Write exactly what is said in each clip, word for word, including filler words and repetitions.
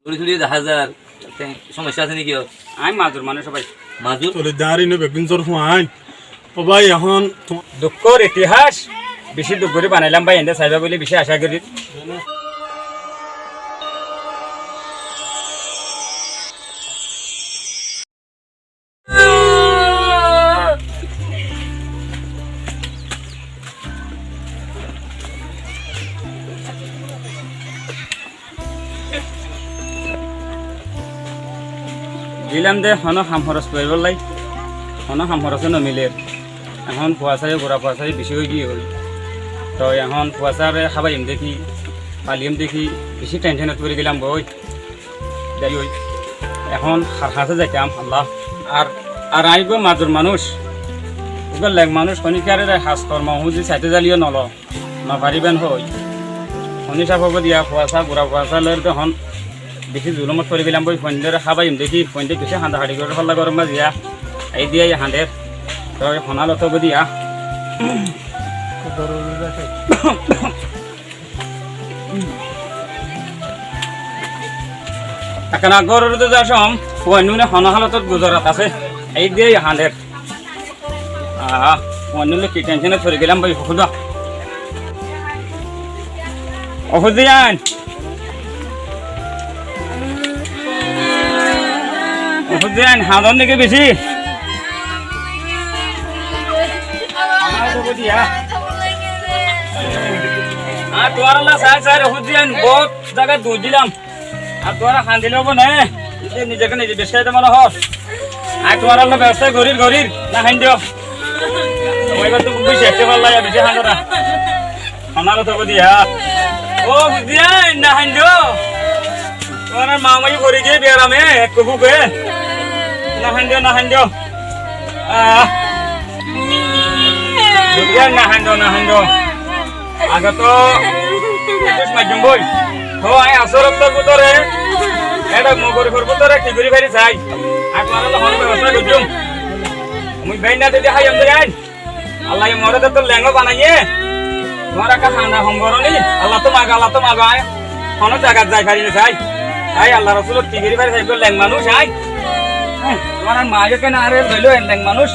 Lori tuli dahá zar, te somosya asé niki or? Añí mazur manúic ó bái. Mazur? Tuli dahár ine beggún zor fuain. Ó bái, ehón tu- Dukkór itihas, bicí duk gorí banailám bái, ende saiba buli bicí acá gorí. Dilam de honó ham horos goríbolla, honó ham horosé no miler. Ehón fuasá yó, gura fuasá yó bicí ói giyé goi. Toi ehón fuasáre hábaiyum de ki, faliyum de ki, bicí tensionot fori geilam boi. Deri ói. Ehón har hañsé zaitam, Allah. Ar, ar añí uggúa mazur manúic, uggúa leng manúic, honíkare has kormo húzi saité zaileyó nolo, nofaribán hoi. Honí saf óibo diya, fuasá, gura fuasá loiyóre de ehón bicí zulumot fori geilam boi, fuaindóre hábaiyum de ki, fuaindé bicí hañda hañdi gorér, holla gorom mazé ya. Ei diya, ei hañder. Toi honálot óibo diya. Ekkán góror uddúa zar som, fuain nune hono hálotot guzorat asé, ei diya hañder. Aa, fuain nune ki tensionot fori geilam bái, húda. Ó fuain, ó fuain, hañdor niki bicí? Añí tuáñralla sai sai, ó fuain, bout zagat duj dilam. Ar tuáñra hañdile óibo né? Nizoré nize beci mone hoó. Añí tuáñralla bebosta gorír, gorír, no hañdo. Tuáñra to beci beci hañdora. Honálot óibo diya. Ó fuain, no hañdo. Tuáñrar ma maiyó fori giyé biarame, ekku búke. No hañdo, no hañdo. Ah. Fuain, no hañdo, no hañdo. Age to ekkuc maijjum boi. Tó añí asór októr bútore, eçé mogorifor bútore ki gorí fari sai. Añí tuáñralla honó bebosta goijjum. Mui beinna didi háiyum de ain. Allaye more de to leng banaiyé. Tuáñra ekká hañda hom goró ni. Allattú mago, Allattú mago, añí honó zagat zai fari no sai. Añí Allar Rosulor ki gorí fari sai, leng manúic añí. Tuáñrar maye kene añáre loilo, leng manúic.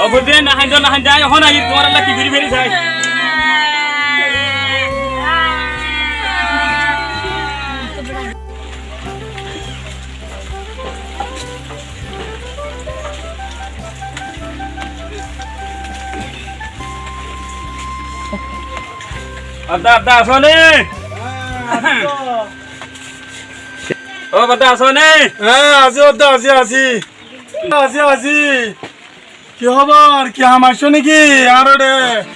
Ó fuain, no hañdo, no hañdo, añí ehón aiyír, tuáñralla ki gorí fari sai. Adda, adda, asó né? Ó, badda asó né? Há, así, badda así, así. Así, así. Ki hóbor? Ki ham aiccó niki añáre?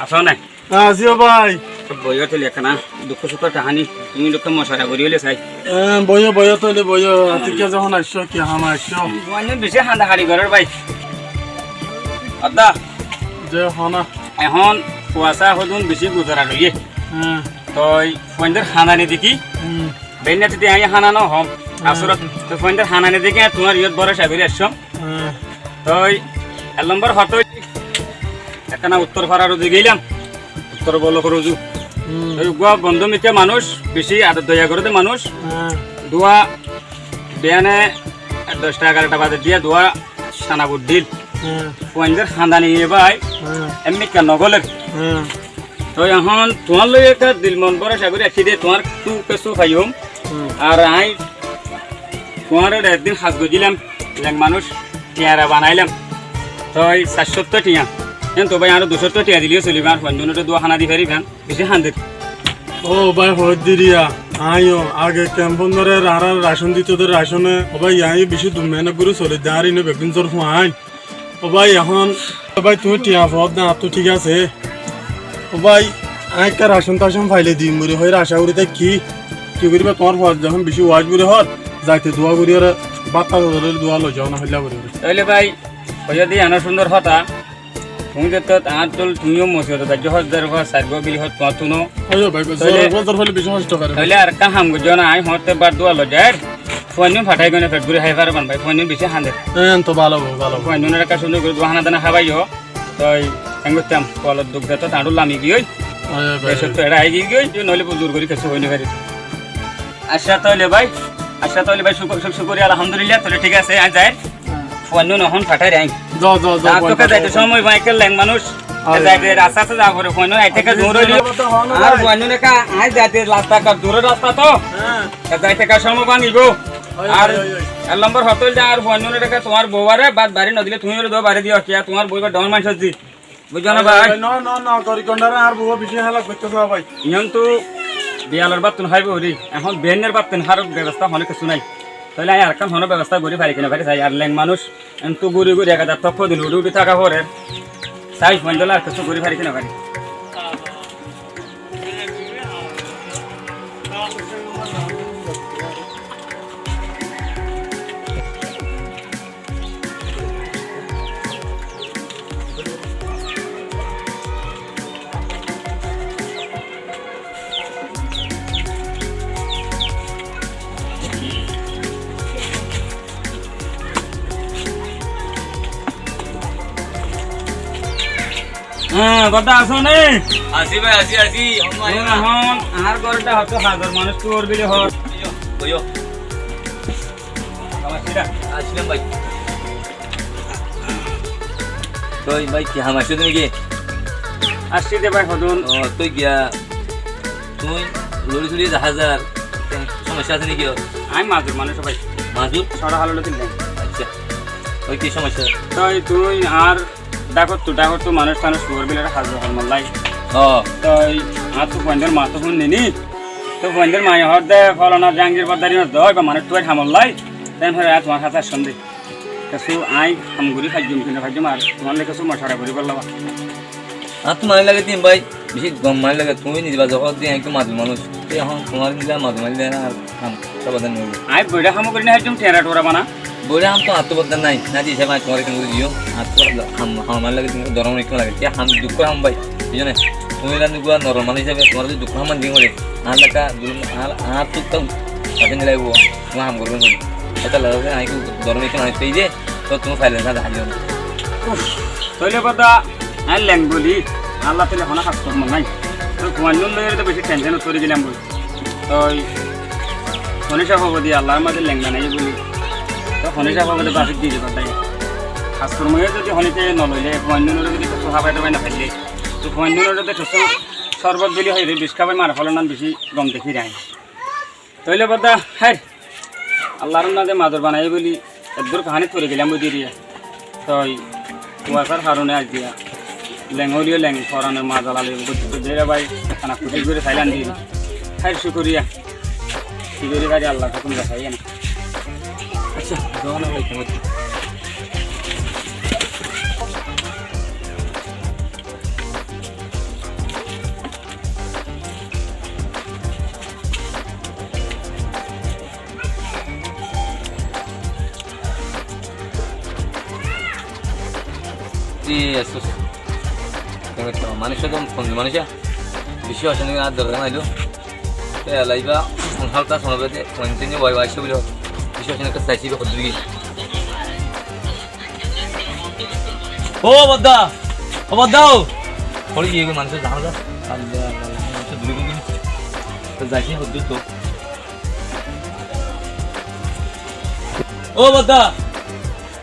Asó né? Así ó bái. Boiyó tóile ekkána dukko sukkor kaháni tuñí loi mocuwara gorí óile sai. Há, boiyó, boiyó tóile boiyó. Atikká zehón aiccó, ki ham aiccó? Mui beci hañda hañdi gorér bái. Adda. Ze hó na. Ehón fuasá hodún beci guzara loiyé. Há. Toi fuaindór hañdani deki. Hum. Beinna titi añí hána no hom. Há. Asóle toi fuaindór hañdani deki añí tuáñr iyót boroca gorí aiccóm. Há. Toi ek lombor hotá óilde, ekkána uttor farar uzu geilam, uttor bolokor uzu. Hum. Toi uggúa bondú mikká manúic, beci ador doya goré de manúic. Há. Duwa biyáne doc ta egaró ta baze diya duwa cana bur dil. Há. Fuaindór hañdani e bái, há, emmikká no golér. Há. Toi ehón tuáñr loi ekká dil mon boroca gorí aiccí de, tuáñr kessú faiyum. Hum. Ar añí tuáñre ekdin hás goijjílam, leng manúic, tiañra banailám. Toi sair cót tiañ. Héen to bái, añáre dui cót tiañ dileyó solibo, añár fuaindúnore duwa hána di faribá, beci hañdir. Ó bái, hoóidde riya, añí yó age kempór dóre añáre racón dito de, racóne, ó bái, añí beci duk mehénot gorí solir de, añár ine beggún zor fuain. Ó bái, ehón, ó bái, tuñí tiañ foódde añáttu, thík asé. Ó bái, aññí ekká racón-tacón faile dim buli hoói acá gorí táikki. Ki goríba, tuáñr fuaye zehón bicí waic buli hoór, zaite duwá goríyore, bát házar duwá loi zaó na hoilla buli hoór. Tóile bái, hoiyó de yián ó cúndor hotá. Tuñí zeto añáttu, tuñí yó mosibot aijjó hoór, zar hoór, sair gua bili hoór, tuáñttu no. Hoiyó bái, tóile, zor, zor faile bicí hoctó goré. Tóile arekká ham goijjó na, aññí hoóñtte bát duwá loi zair. Fuaindún fathái goi né, fet búri hái fariban bái, fuaindún bicí hañdé. Hé, en to bála, bála. Fuaindúnore ekká cúndor gorí duwá hána dána hábaiyo. Toi, engottám, kualor duk de to tañdul lami giyói. Ói, ói, bái. Eso to era aigiyói, yo noile buzur gori kessú hoi no fari. Accá, toile bái, accá, toile bái, cúkur, cúkur, cúkur, alhamdulillah, toile thík asé, añí zai. Fuainnún ehón fathái raim. Zo, zo, zo, fuain fathái. Toke zaite somoi bái, ekka leng manúc. Ói, zaite ói. Rasta asé, za fore, fuainnún aite ekka dur óile. Ar fuainnúneka, añí zaite rasta ekka dur rasta to. Há. Zaite ekka somoi báñgibo. Ói, ói, ói. Ar ek lombor hotá óilde, ar fuainnúneka tuáñr bouware bát bari no dile, tuñí óile do bari diyo, kiyá tuáñr bou iba dhoóñr manúc asé. Buijjó né bái? Bái, no, no, no, gori gondare ar bou beci helaf goittó só bái. Iyan to biyalor báttun háibo ori, ehón biyainor báttun hár bebosta hono kessú nái. Tóile añí arekkán hono bebosta gori fari ki no fari sai, ar leng manúc, entu guri guri ek hazar tokka din uthi uthi táka forer, sai fuaindólla ar kessú gori fari ki no fari. Há, bodda asó né? Así bái, así, así. Hon bái, ehón añár górot hotó hazar manúc tuwar bili hor. Boiyó, boiyó. Asílam bái. Toi bái, ki ham aiccó de niki? Así de bái, hodún. Ó, toi giya, tui lori sori daházar, somosya asé niki? Añí mazur manúc bái. Mazur? Sóra hálolo tin din. Accá. Toi ki somosya? Toi tui ar Dhakottu, dhakottu manúc tanúc tuwar bilore hazir hor mollai. Ó. Toi añáttu fuaindór maa to fúnni ni. Toi fuaindór maaye hoódde, folana Jahangir Baddari mazé dói ba manúc tuwar hamollai. Ten hore añí tuáñr hásé aiccóm de. Kessú añí ham gorí faijjum ki no faijjum ar tuáñr loi kessú mocuwara gorí bolla ba. Añáttu mani lage tin bái, beci gom mani lage, tuñí nize baze hoódde añí ekku mazur manúc. Te ehón tuáñr nizor mazur mani lage na ar Ham, sábadán óibo. Añí boiçá ham gorí no faijjum, ṭeñra ṭuñra bana. Boiçá ham to añáttu bodda nái, nái de hísabe añí tuáñre kengori diyum. Añáttu ham, ham añár lage, tuáñre dorom ekkán lage. Kiyá ham dukko ham bái, buzó né? Tuñí eran uggwá norom manúc hísabe tuáñre dukko ham diyum de. Añár leka, añár, añáttu ekká asé nilaibo, tuñí ham goríba nilaibo. Etolla añí ekká dorom ekkán manúc pei de, to tuñí faile na dahá diyo na. Uf, tóile bodda, añí leng buli, Allah tóile hono ham goríbo nái. Toi fuainnún loi to beci tension ot fori gelam buli. Toi Fonisá hobo de Allar mazé leng banaiye buli. Toi Fonisá hobo de bafik di dibar dai. Hás gorom óiye zodi honike no loile, fuainnúnore zodi kessú hábai tábai no faille, toi fuainnúnore zodi kessú sorbot buli hoiye, bic hábai mari félana beci gom dekí de añí. Tóile bodda, háir, Allar mazé mazur banaiye buli, eddur kahanit fori gelam buli diriya. Toi kuwasar harone aijja leng óliyo leng, foranor mazal ali, bujjó de bái, ekkana kucíc gorí sailam de. Háir cúkuriya. Ki gorí fari, Allar hukum de sai na. Accá, dókana bái, kemon? Ji, afsus. Kemon manúc to, manúc to beci asé niki, ar dorkar nái lo. Te alaiba, fon halka fon be de, fon tini wai wai se buli. Beci asé niki, sai sibe hoddúr giyé. Ó bodda! Ó bodda ó! Hori giyé goi manúc zahán za. Allah, Allah, Allah, manúc duri goi. To zaisi hoddúr to. Ó bodda!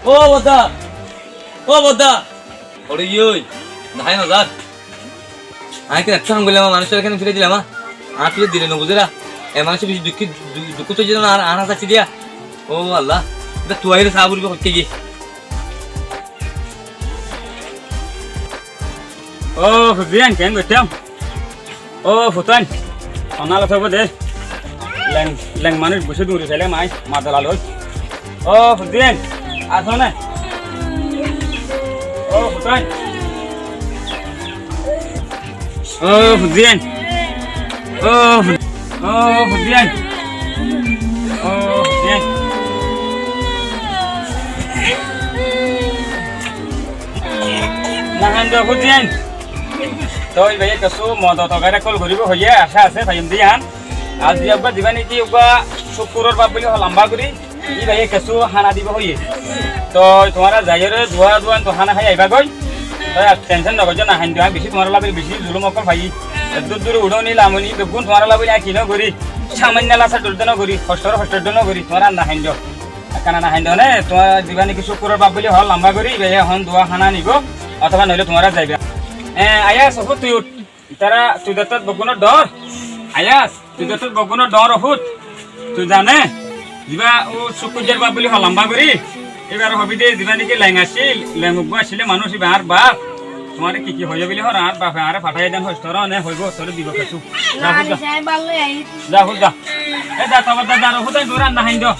Ó bodda! Ó bodda! Hori giyé goi. Dahái no zar. Añí ki ettó ham goillám, manúic ore kene firai dilam, añár firai dile no buzé ra. E manúic beci dukki, du-, dukki to jeno na, añár, añár hásé diya. Ó Allah, ita tuaire sa buribo hoitte gi. Ó, fudiyan, ken goittám? Ó, futain, onala tobo de. Leng, leng manúic bosé duri sailé mai, madala loi. Ó, fudiyan, asó né? Ó, futain. Ó, fudiyan. Ó, fu-, ó, fudiyan. Ó, fudiyan. Nahan do fudiyan. Toi bái, kessú modot ogaira kol goribo hoiye, acá asé, faiyum de yián. Aijja uggwá diba niki, uggwá cúkkuror baf buli hoó lamba gori. Ibáye kessú hána dibo hoiye. Toi tuáñra zaiyóre dua dua to hána hái aibá goi. Tension no goijjó, no haindó, añí beci tuáñralla beci zulum ókkol faiyí. Eddur dur uçóni lamoni beggún tuáñralla buli añí ki no gorí, samainno lasa dhoiddo no gorí, hostor hostor dhoiddo no gorí, tuáñra no haindó. Ekkana no haindó né, tuáñra ziba niki cúkuror baf buli hoó lamba gorí, iba ehón duwa hána nibo, otoba noile tuáñra zaiba. E, Ayas, ofut tui uth. Tará tui dóttat beggúnor dór. Ayas, tui dóttat beggúnor dór ofut. Tui zane, ziba ó cúkuror baf buli hoó lamba gorí. Ibar hobi de ziba niki leng accíl, leng uggúa accíl manúic iba añár baf. Tuáñre ki ki hoiyé buli hoór, añár bafe añáre fathái den, hostor ne hoibo, tore dibo kessú. Za, ofut za. Za, ofut za. E za, tobar za, za, ofut za, tuáñra no haindó.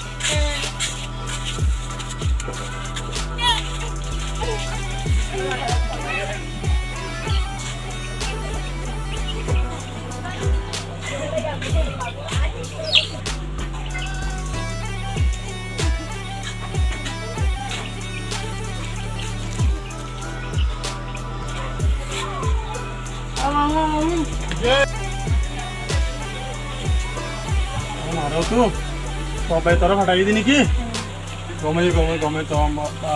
Añára tó, tó bái toré fathái di niki? Gomé, gomé, gomé, tó am-, tó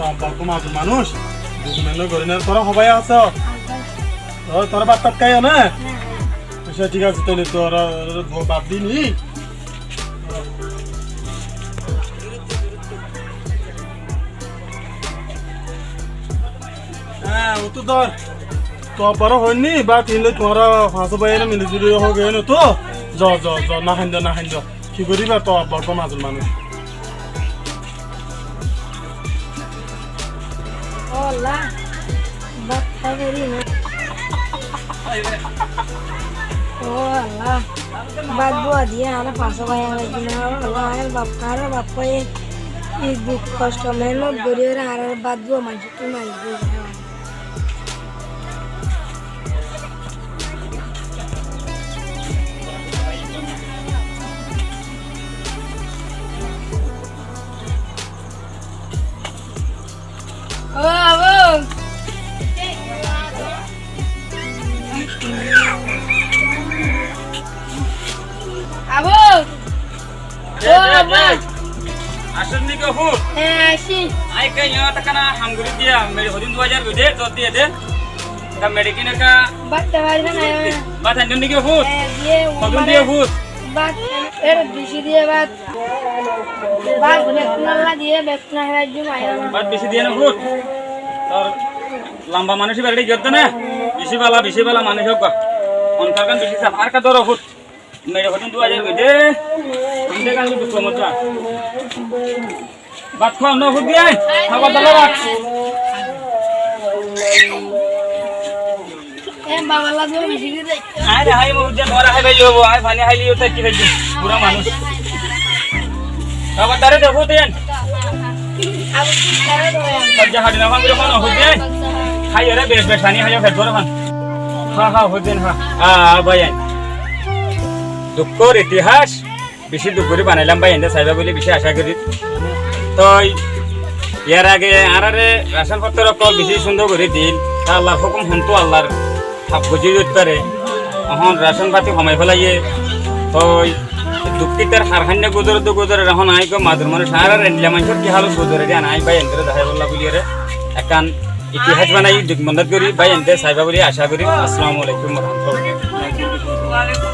am-, tó am-, tó mazur manúic, ducmani gorí na, toré hobáye asó? Toré, toré bát tat háiyo na? Accá, thík asé, tóile toré, toré bad di ni. Há, ó tó dór. Tó abbare hoóinni, bát hín loi tuáñra fañsó báiye mili zuli hoó giyé no tó. Zo, zo, zo, no haindó, no haindó. Ki goríba, tó abba tó mazur manúic. Ó Allah, bát hái fari na. Ó Allah, bát dua diye añára fañsó báiye añára dina. Ó Allah, añár baf, añár baf báiye e duk hosto mehénnot gorí añára bát dua manúic. Ó, abó! Abó! Ó, abó! Asón niki ofut? Hé, aiccí. Añí ekka iyót ekkán ham gorí diya, meçi hodún dua házar goi de, zot diya de. Ekka meçi kine ekka. Bát hái fari na? Bát hái niki ofut? Hé, diye, hodún diye ofut? Bát, er beci diye bát. Bát bekkúnolla diye, bekkún hái fari na. Bát beci diye na ofut? Tor lamba manúic iba ere giyót de na? Beci bála, beci bála manúic ókba. Ontorgán beci saf, ar ekka dóro ofut. Meçi hodún dua házar goi de. Bát háwa no ofut diye. Háwa dala bát. E baba, la dua beci goi de. Añí re hái, mui buzí, tuáñra hái faile óibo, añí faní háile yó táki faijjum, bura manúic. Baba, dare de ofut diye. Abu, dare de. Hái, ore, bec, bec faní hái, fet boro fan. Há, há, ofut diye, há. A, a, bái ain. Dukkór itihas. Beci duk gorí banailam bái, ende saiba buli beci acá gorí. Toi yar age añáráre racon fottor ókkol beci cúndor gorí dil. Te Allar hókum hontú Allar haf goijjé zodi fare. Ehón racon fati homai félaiye. Toi duk kitar har háinna guzorodde guzoror ehón añí uggwá mazur manúic, añárar endilla maincór ki hálot guzore de añí bái endilla deháibolla buliyóre ekkán itihas banai duk bondot gorí bái, ende saiba buli acá gorí. Assalamu alaikum wa rahmatullahi wa barakatuhu.